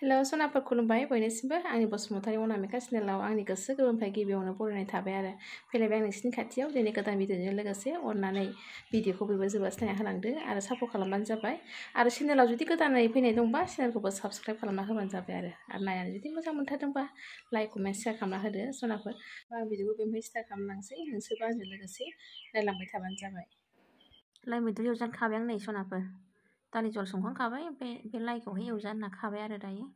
Hello सनाफोर खुलुमबाय बयनिसिमबो आंनि बसुमतारी अनामिका चेनेलाव आंनि गोसो गोरबोनिफ्राय गिबियावनो बरायनाय थाबाय आरो फैलायबाय आं नोंसिनि खाथियाव दिनै गोदान भिडिअजों लोगोसे अननानै भिडिअखौ बयबो जोबजासिम होलांदो आरो सापर्ट खालामबानो जाबाय आरो चेनेलाव जुदि गोदानै फैनाय दंबा चेनेलखौबो साबस्क्राइब खालामना होबानो जाबाय आरो नायनानै जुदि मोजां मोनथारदोंबा लाइक कमेन्ट शेयार खालामना होदो सनाफोर आं भिडिअखौ बेनिफ्राय स्टार्ट खालामलांसै नोंसोरबो आंजों लोगोसे नायलांबाय थाबानो जाबाय लाइ मैद्रु एवजाखाबाय आं नै सनाफोर दालि जल संखांखाबाय ओमफ्राय बे लाइखौहाय एवजानो होनना खाबाय आरो दायो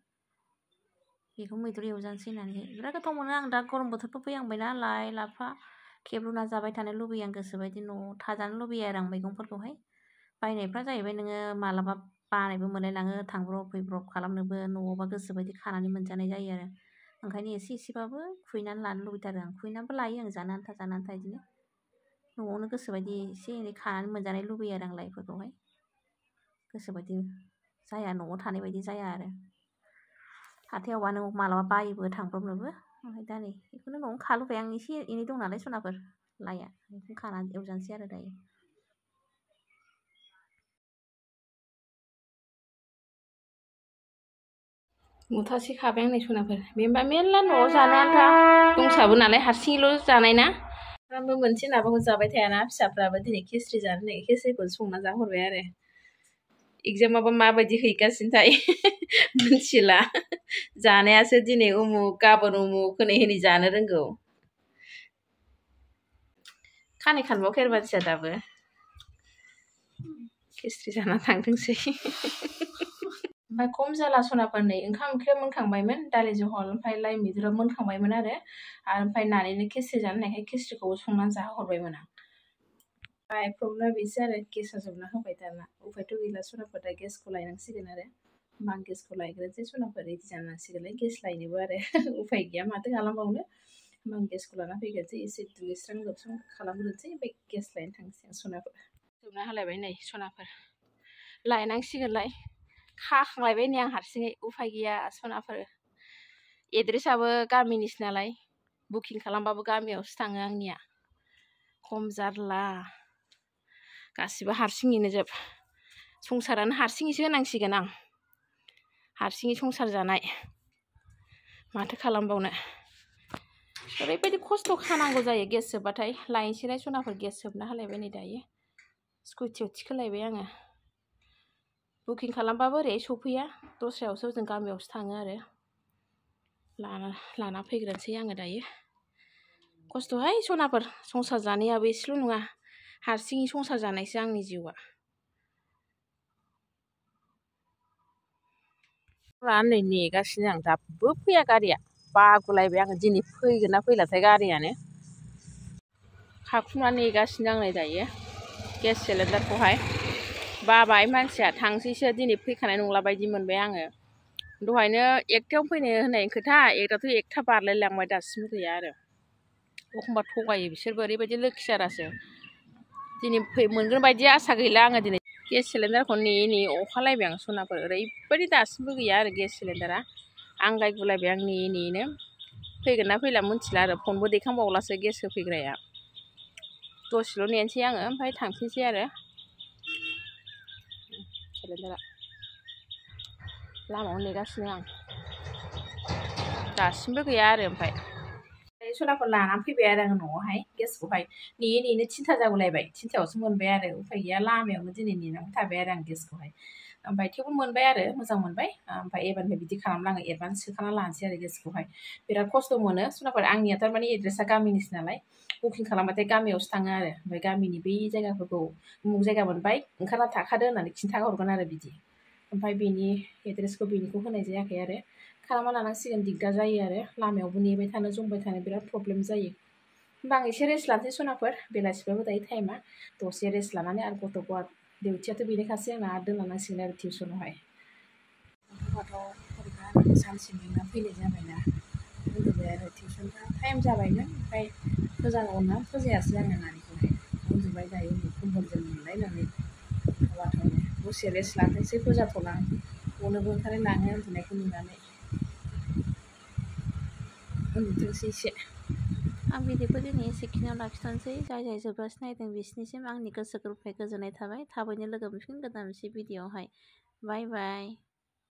बेखौ मैद्रु एवजानोसै होननानै बिराद गोथाव मोनो आं दा गरम बोथोरबो फैहांबायना लाइ लाफा खेबरुना जाबाय थानो लुबैयो आं गोसोबायदि न'आव थाजानो लुबैयो आरो आं मैगंफोरखौहाय बायनायफ्रा जाहैबाय नोङो मालाबा बानायबो मोनलायलाङो थांब्रब फैब्रब खालामनोबो न'आवबा गोसोबायदि खानानै मोनजानाय जायो आरो ओंखायनो एसेबाबो खुइनानै लानो लुबैथारो आं खुइनानैबो लायो आं जानो आन्था बिदिनो न'आवनो गोसोबायदि एसे एनै खानानै मोनजानाय लुबैयो आरो आं लाइफोरखौहाय गोसोबायदि जाया न'आव थानाय बायदि जाया आरो हाथायावबा नों मालाबा बायोबो थांब्रबनोबो ओमफ्राय दा नै बेखौनो न'आवनो खालुबाय आं एसे एनै दं नालाय सनाफोर लाइआ बेखौनो खानानै एवजानोसै आरो दायो मुथासे खाबाय आं नै सनाफोर बेनोबा मेरला न'आव जानो आन्था दंसाबो नालाय हारसिङैल' जानाय ना आंबो मोनसे माबाखौ जाबाय थायाना फिसाफ्राबो दिनै खिस्रि जानो नै खिस्रिखौ संना जाहरबाय आरो एग्जामाबो माबायदि हैगासिनो थायो मिथिला जानायासो दिनै उमुक गाबोन उमुक होनै जानो रोंगौ खानै खानबावाखै आरो मानसिया दाबो खिस्रि जाना थांथोंसै ओमफ्राय खम जाला सनाफोर नै ओंखाम ओंख्रिया मोनखांबायमोन दालि जहल ओमफ्राय लाइ मैद्रुआ मोनखांबायमोन आरो ओमफ्राय नानिनो खिस्रि जानो होननायखाय खिस्रिखौबो संनानै जाहोहरबायमोन आं ओमफ्राय प्रब्लेमा बेसो आरो गेसआ जोबना होबाय दाना उफायथ' गैला सनाफोर दा गेसखौ लायनांसिगोन आरो आं गेसखौ लायग्रोनोसै सनाफोर रेडि जानांसिगोनलाय गेस लायनोबो आरो उफाय गैया माथो खालामबावनो आं गेसखौ लाना फैग्रोनोसै एसे दुगैस्रां लोबस्रां खालामग्रोनोसै ओमफ्राय गेस लायनो थांसै आं सनाफोर जोबना होलायबाय नै सनाफोर लायनांसिगोनलाय खाखांलायबाय नै आं हारसिङै उफाय गैया सनाफोर एड्रेसाबो गामिनिसो नालाय बुकिं खालामबाबो गामियावसो थाङो आंनिया खम जारला गासिबो हारसिङैनो जोब संसारानो हारसिङैसो होनांसिगोन आं हारसिङै संसार जानाय माथो खालामबावनो ओरैबायदि खस्थ' खानांगौ जायो गेस जोबबाथाय लायनोसैलाय सनाफोर गेस जोबना होलायबाय नै दायो स्कुटियाव थिखोलायबाय आङो बुकिं खालामबाबो ओरै सफैया दस्रायावसो जों गामियावसो थाङो आरो लाना फैग्रोनोसै आङो दायो खस्थ'हाय सनाफोर संसार जानायाबो एसेल' नङा हारसिङै संसार जानायसो आंनि जिउआ नै नेगासिनो आं दाबो फैया गारिया बागुलायबाय आङो दिनै फैगोन ना फैलाथाय गारियानो खाखुमना नेगासिनो आं नै दायो गेस सिलिन्डारखौहाय बाबाय मानसिया थांसैसो दिनै फैखानाय नंला बायदि मोनबाय आङो दहायनो एकथायाव फैनो होननाय खोथा एकथाथ' एकथा बारलायलांबाय दासिमबो गैया आरो एखमबा थगायो बिसोरबो ओरैबायदि लोखिसारासो दिनै मोनगोन बायदि आसा गैला आङो दिनै गेस सिलिन्डारखौ नेयै अखालायबाय आं सनाफोर ओरैबायदि दासिमबो गैया आरो गेस सिलिन्डारा आंगायगुलायबाय आं नेयैनो फैगोन ना फैला मिथिला आरो फनबो दैखांबावलासो गेस होफैग्राया दसेल' नेनोसै आङो ओमफ्राय थांफिनसै आरो सिलिन्डारा लामायाव नेगासिनो आं दासिमबो गैया आरो ओमफ्राय सनाफोर लानानै फैबाय आरो आङो न'आवहाय गेसखौहाय नेयैनो 3था जागुलायबाय 3थायावसो मोनबाय आरो उफाय गैया लामायावनो दिनै नेनांगौ थाबाय आरो आं गेसखौहाय ओमफ्राय थेवबो मोनबाय आरो मोजां मोनबाय ओमफ्राय एबारनिफ्राय बिदि खालामनाङो एडभान्स सोखाना लानोसै आरो गेसखौहाय बिराद खस्थ' मोनो सनाफोर आंनिया थारमाने एड्रेसा गामिनिसो नालाय बुकिं खालामबाथाय गामियावसो थाङो आरो ओमफ्राय गामिनि बै जायगाफोरखौ उमुक जायगा मोनबाय ओंखारना थाखादो होननानै खिन्थाहरगोन आरो बिदि ओमफ्राय बेनि एड्रेसखौ बेनिखौ होनाय जायाखै आरो खालामना लानांसिगोन दिगदार जायो आरो लामायावबो नेबाय थानो जमबाय थानो बिराद प्रब्लेम जायो होमबा आं एसे रेस्ट लानोसै सनाफोर बेलासिबाबो दायो टाइमा दसे रेस्ट लानानै आरो गथ'खौ डिउटियाथ' बेनोखासै आंना आरो दोनलांनांसिगोन आरो टिउसनावहाय गथ'आथ' सानसे मेंना फैनाय जाबायना उन्दुबाय आरो टिउसनफ्रा टाइम जाबायमोन ओमफ्राय फोजानांगौ ना फोजायासै आङो नानिखौहाय उन्दुबाय दायो कम्बल जोम मोनलायनानै गथ'नो दसे रेस्ट लाथोंसै फोजाथ'लां गनोबो ओंखारलायलाङो उन्दुनायखौ नुनानै उन्दुथोंसै एसे आं भिडिअखौ दिनै एसेखिनियाव लाखिथ'नोसै जाय जोबजासिम नायदों बिसोरनिसिम आंनि गोसो गोरबोनिफ्राय गोजोननाय थाबाय थाबैनो लोगो मोनफिनगोन गोदान मोनसे भिडिअआवहाय बाय बाय।